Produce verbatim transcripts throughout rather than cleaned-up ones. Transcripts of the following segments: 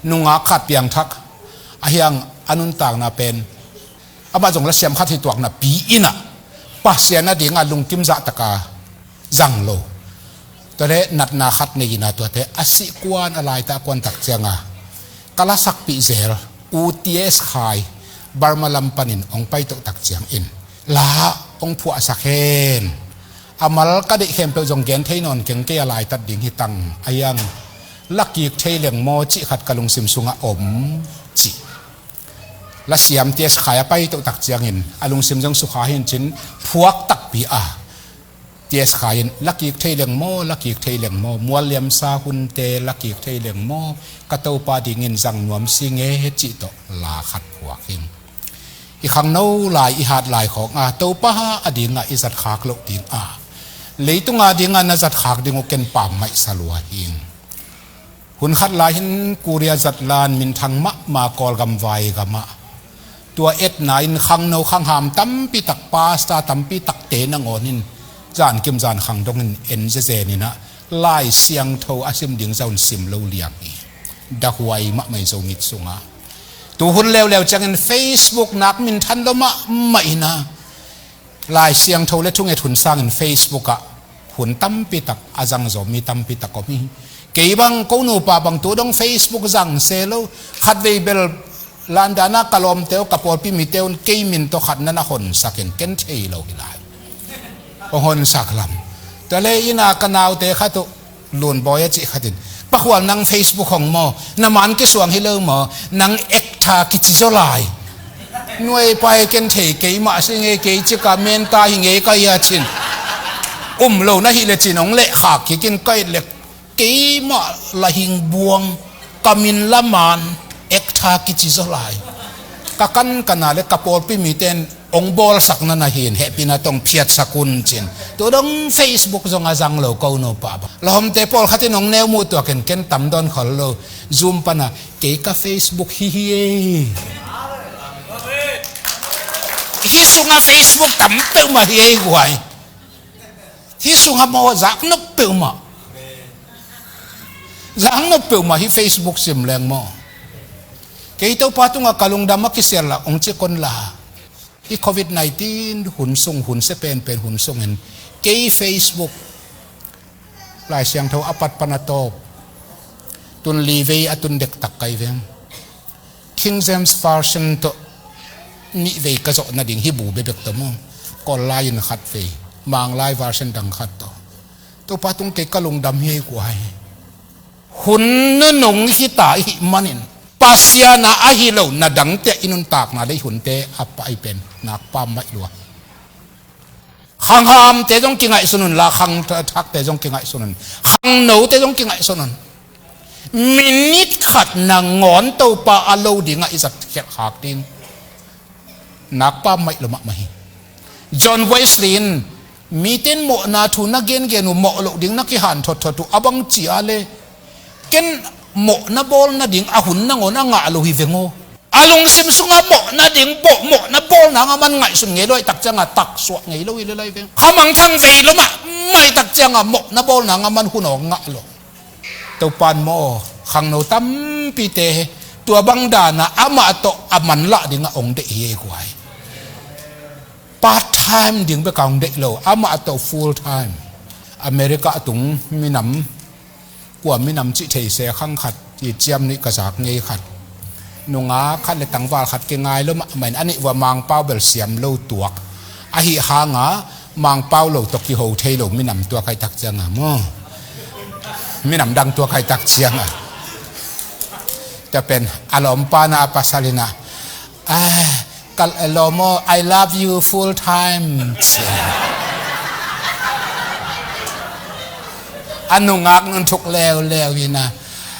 Nungak khat piangthak a hiang a nuntakna pen amah zong lasiam khat hi tuakna pi inah Pasian a dingah lungkim zahtaka zang lo. Tuate natna khat nei inah tuate a sih kuan a laita a kuan tak cianga ka lasakpih zel U T S Khai Burma lam panin hong paitoh tak ciangin la hong phuahsak hen. A mal ka deih khempeuh zong gen thei nawn keng kei a laitat ding hi tang a hiang lakik thei leng maw cih khat ka lungsim sungah om cih. Lasiam T S Khai a paitoh tak ciangin a lungsim zong sukha hin cin phuak takpi a T S Khai in lakik thei leng maw, lakik thei leng maw, mualliamsa hunte lakik thei leng maw, ka Topa dingin zang nuam si nge cih tawh la khat phuak hin. I khangno lai i hat lai khawng a Topa a dingah i zat khak loh ding a leitunga dingah na zat khak ding uh ken pammaih sa lua hing. Hun khat lai hin Korea zatlan minthang mahmah Kawlgam vai gamah tua etna in khangno khangham tampi tak pasta tampi takte nangawn in zankim zan khang dongin en zezen inah Lai Siangtho a sim ding zaun sim lo liang hi. Dahuai mahmah i Zomit sungah tuhun leuleu ciangin Facebook nak minthan lo mahmah inah Lai Siangtho le thunget hun sangin Facebook ah hun tampi tak a zangzaw mi tampi tak om hi. Kei bang ko nupa bang tu dong Facebook zang se lo. Khatvei bel landana ka lawmte uh ka pawlpi mite un kei min tawh khat na na honsakin ken thei lo hi lai. Hong honsak lam. Tuale ina ka naute khat uh Lunbawi a cih khatin, "Pakhual, nang Facebook hong maw, na man kisuang hi lo maw, nang actor kici zaw lai. Nuai pai ken thei keimah si ngei kei cika menta hi ngei ka hia cin. Um lo na hih le cin hong leh khak kikin ka et le keimah la hing buang ka min la man actor kici zaw lai. Ka kan ka na le ka pawlpi miten hong bawlsak na na hin hehpihna tawh hong phiatsak un," cin. Tu dong Facebook zong a zang lo ko nupa bang. Lawmte pawlkhat in hong neu muh tuakin ken tam dawn khol lo. Zoom pana kei ka Facebook hi hi ei. Hih sungah Facebook tam peuhmah hi ei guai. Hih sungah maw zak nop peuhmah. Zak nop peuhmah hi Facebook sim leng maw. Kei Topa tungah ka lungdam a kisial lah hong cik on la. Hih covid nineteen hun sung, hun sia penpen hun sungin kei Facebook Lai Siangtho a pat pan a tawp tun li vei a tun dektak kai veng. King James Version tawh nih vei ka zawh nading hi bu bebek tawh maw. Kawl lai in khat vei, Mang lai version dang khat tawh. Topa tung kei ka lungdam hi ei kua hi. Hun nunung hita ihih manin Pasian a ahi lo na dangte i nuntakna lei hunte a pai pen nak pammaih lua. Khanghamte zong kingaihsun un la, khang thakte zong kingaihsun un, khangnote zong kingaihsun un. Minit khat nangawn Topa a lo dingah i zat khialh khak ding nak pammaih lua mahmah hi. John Wesley in miten mawhna thu na gengen uh, mawh loh ding na kihan thotthot uh a bang cia le ken mawhna bawl nading a hun nangawn a ngah lo hi veng aw. A lungsim sungah mawhna ding bawh, mawhna bawl nang a man ngaihsun ngei lo ahih tak ciangah taksuah ngei lo hi le lai veng. Khamangthang vei lo mahmah ahih tak ciangah mawhna bawl nang a man hun awk ngah lo. Topan maw, khangno tampite tua bang dana amah tawh a manlah dingah hong deih hi ei guai. Part time ding beka hong deih lo, amah tawh full time. America a tung minam, kua minam cih thei se khang khat i ciam nih ka zak ngei khat. Nungak khat le tangval khat kingai lo mahmah in a nih vua Mangpau bel siam lo tuak. Ahi hanga Mangpau lo tawh kiho thei lo minam tuak ahih tak cianga maw. Minam dang tuak ahih tak cianga. Tua pen a lawmpa na a pasal ina. Ah, kal lawm aw, I love you full time. A nungak nun thuk leuleu ina.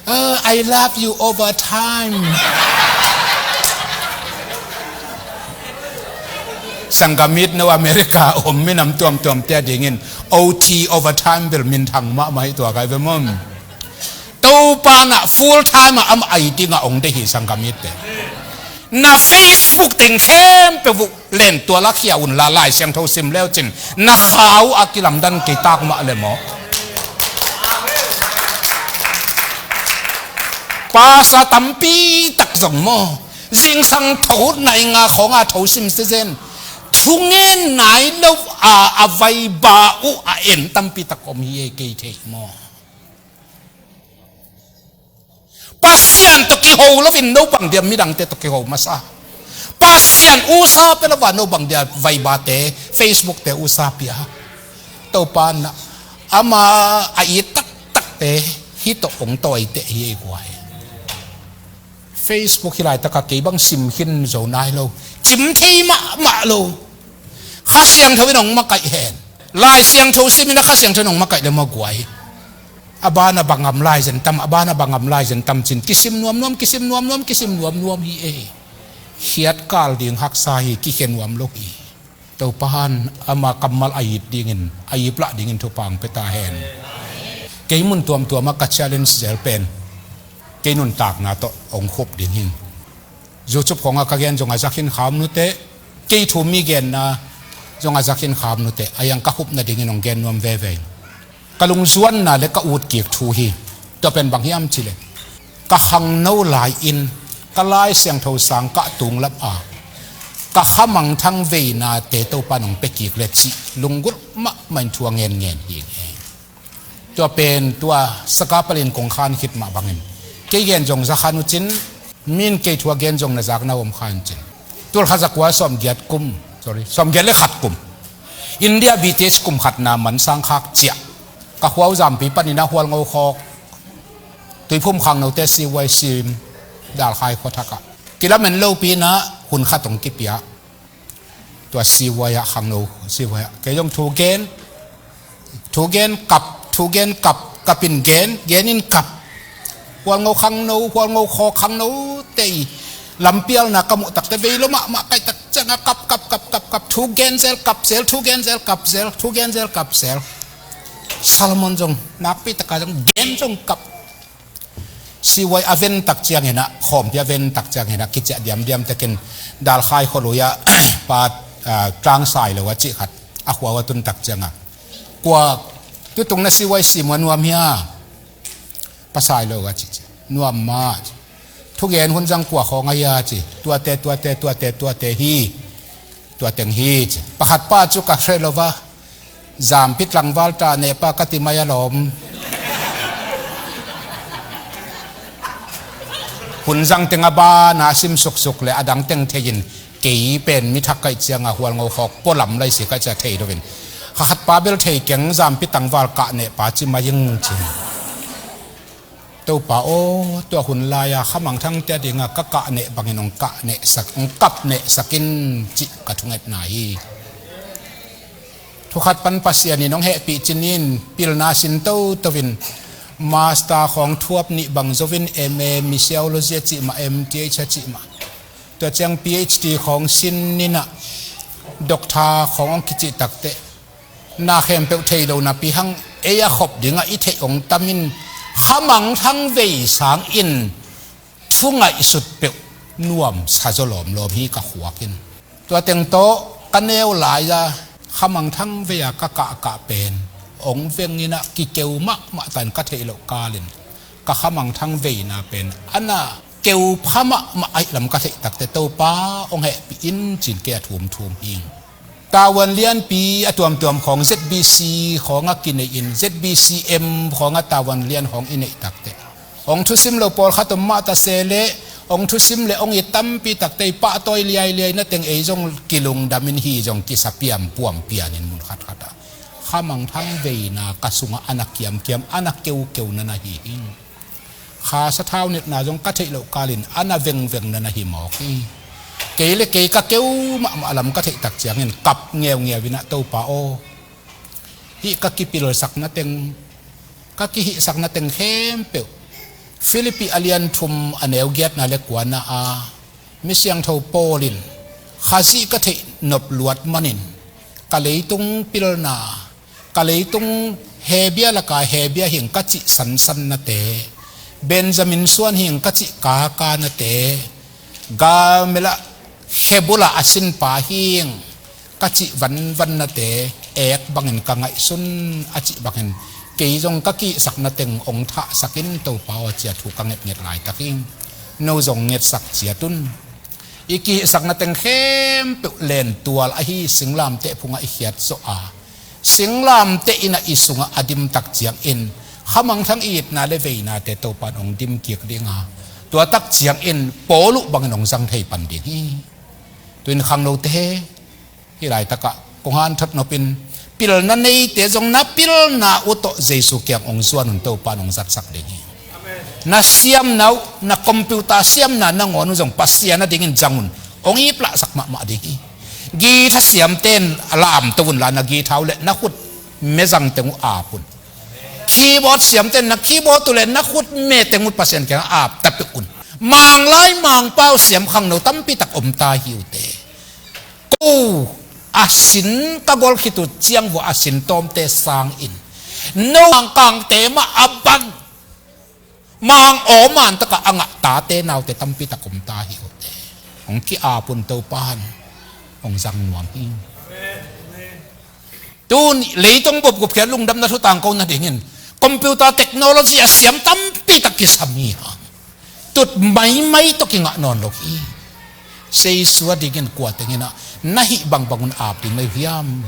Oh, I love you overtime. Sanggamit no America om minam tuamtuamte a dingin O T overtime bel minthang mahmah hi tua kai ve mom. Topa na full time a am ai dingah hong deih hi sanggamit te. Na Facebook teng khempeuh uh len tua lakhia un la Lai Siangtho sim leu cin na khau a kilamdan kei tak mah le maw. Pasa tampi tak zong maw, zingsang tho nai nga khawng a tho sim sezen, thungen nai lo a, a vaiba uh a en tampi tak om hi e, kei theih maw. Pasian tawh kiho loin no bang dia midangte tawh kiho masa. Pasian usa pia lo a no bang dia vaibate, Facebook te usa pia. Topa na ama a it taktakte hih tawh hong tawiteh hi ei guai. Facebook hi laitaka kei bang sim khin zo nai lo. Cim thei mahmah lo. Kha Siangtho in hong makaih hen. Lai Siangtho simin a Kha Siangtho in hong makaih le maw guai. A bana bang ngam lai zen tam, a bana bang ngam lai zen tam cin kisim nuamnuam, kisim nuamnuam, kisim nuamnuam hi ei. Khiatkal ding haksa hi, kikhia nuam lo hi. Topa han ama kammal a it dingin, a iplah dingin thupha hong pia ta hen. Kei mun tuamtuam ah ka challenge zel pen kei nuntakna tawh hong khup ding hi. YouTube khawngah ka gen zong a za khin kha om nuteh, kei thu mi genna zong a za khin kha om nuteh, a yang ka khupna dingin hong gen nuam veve in. Ka lungzuanna le ka utkik thu hi. Tua pen bang hiam cih leh, ka khangno lai-in ka Lai Siangtho sang kah tunglam a ka khamangthang veinate Topa in hong pia kik le cih lunggulh mahmah in thu a ngenngen hi ing e. Tua pen tua saka palin kong khan khit mah bangin kei gen zong za khan uh cin, min kei thu a gen zong na zakna om khan cin. Tul khat za kua sawmgiat kum, sorry, sawmgiat le khat kum, India B T H kum khatna mansang khak ciah, ka khua uh Zampi panin a Hualngo khawk Tuiphum khangnote C Y C M Dalkhai khuathakah kilamen lopi-in a hun khat hong kipia. Tua C Y ah khangno, C Y ah kei zong thu gen, thu gen kap, thu gen kap, kapin gen, genin kap. Hualngo khangno, Hualngo khawk khangnote i lampialna ka muh takte vei lo mahmah kaih tak ciangah kap, kap, kap, kap, kap, thu gen zel kap zel, thu gen zel kap zel, thu gen zel kap zel. Salmon zong nakpi taka zong gen zong kap. C Y a ven tak ciangin ah, khawmpi a ven tak ciangin ah kiciah diamdiam takin Dalkhai khualui ah pa, ah, Tlangsai lo a cih khat a khua uh a tun tak ciangah, kua tutung na C Y C M uh a nuam hia? Pasai lo a cih ci. Nuam mah ci. Thugen hun zang kua khawng a hia ci. Tuate, tuate, tuate, tuate hi. Tua teng hi ci. Pakhat pa cu ka hreh lo va, Zampi tlangval ta nehpa ka ti mai a lawm. Hun zang teng a bana sim suksuk le a dang teng thei-in kei pen mi thak kaih ciangah Hualngo khawk pualam lai si kaih ciah thei lo in, kha khat pa bel thei keng, Zampi tlangval kah nehpa ci mai ing ci. Topa aw, tua hun lai-a khamangthangte a dingah ka kah neh bangin hong kah nehsak, hong kap nehsak in cih ka thungetna hi. Thukhat pan Pasian in hong hehpih cinin pilna sin toto in master khawng thuap nih bang zo in M A, missiology a cih mah, M T H a cih mah, tua ciang P H D khawng sin in ah doctor khawng hong kicih takteh na khempeuh thei lo napi hang ei a khop dingah i theih hong tam in, khamangthang vei sangin thu ngaihsut peuh nuamsa zaw lawmlawm hi ka khuak in. Tua teng tawh ka neu lai-a khamangthang vei-a ka kahkah pen hong veng in ah kikeu mahmah ta in ka theih loh kalin ka khamangthang veina pen a na keu pha mahmah ahih lam ka theih takte Topa hong hehpih in cin kei a thumthum hi ing. Tavuan lianpi a tuamtuam khawng Z B C khawng a kinei in, Z B C M khawng a tavuan lian khawng i neih takte hong thusim lo pawlkhat om mah ta se leh, hong thusim le hong it tampi takte i pahtawi liailiai na teng ei zong kilungdam in hi zong kisa pianpuam pian in mun khatkhat ah khamangthang veina ka sungah a na kiamkiam, a na keukeu na na hi ing. Kha sathau netna zong ka theih loh kalin a na vengveng na na hi mawk hi. Kei le kei ka keu mahmah lam ka theih tak ciangin kap ngeungeu in ah Topa aw, hih ka kipilsak na teng, ka kihihsak na teng khempeuh Philippi a lian thum a neu giatna le kuana a mi siangtho Paul in Khazih ka theih nop luat manin ka leitung pilna, ka leitung hebia laka hebia hing ka cih sansan nate, Benjamin suan hing ka cih kaka nate, Gamela khebula a sinpa hing ka cih vanvan nate, ek bangin ka ngaihsun a cih bangin Kei zong ka kihsakna teng ong thahsak in Topa aw, ci-a thu ka ngetnget laitak hi. No zong ngetsak ciat un. I kihsakna teng khempeuh lentual ahi singlamteh phungah i khiat zawh a, singlamteh in a i sungah a dimtak ciangin khamangthang i itna le veinate Topa in ong dimkik ding a, tua tak ciangin Paul uh bangin ong zang thei pan ding hi. Tu-in khangnote, hih laitakah kong hanthot nopin, pilna neite zong na pilna uh tawh Jesu kiang ong zuan un, Topa in ong zatsak ding hi. Na siamna uh, na computer siamna nangawn uh zong Pasian adingin zang un, ong iplahsak mahmah ding hi. Guitar siamte in lamto unla, na guitar uh le na khut me zang teng uh ap un. Keyboard siamte in na keyboard uh le na khut me teng uh Pasian kiangah ap ta peuh un. Manglai Mangpau siam khangno tampi tak om ta hi uh teh. Ko a sin ka gol khit uh ciang vua a sin tawmte sangin, no Mangkangte mah a bang Mang aw man takah a ngah tate naute tampi tak om ta hi uh teh. Ong ki-ap un, Topa in ong zang nuam hi. Tun leitung bup gupkhiat lungdamna thu tangko nadingin computer technology a siam tampi tak kisam hi hang. Tut maimai tawh kingah nawn lo hi. Jesu adingin kua teng in ah na hih bangbang un ap ding na hi uh hiam?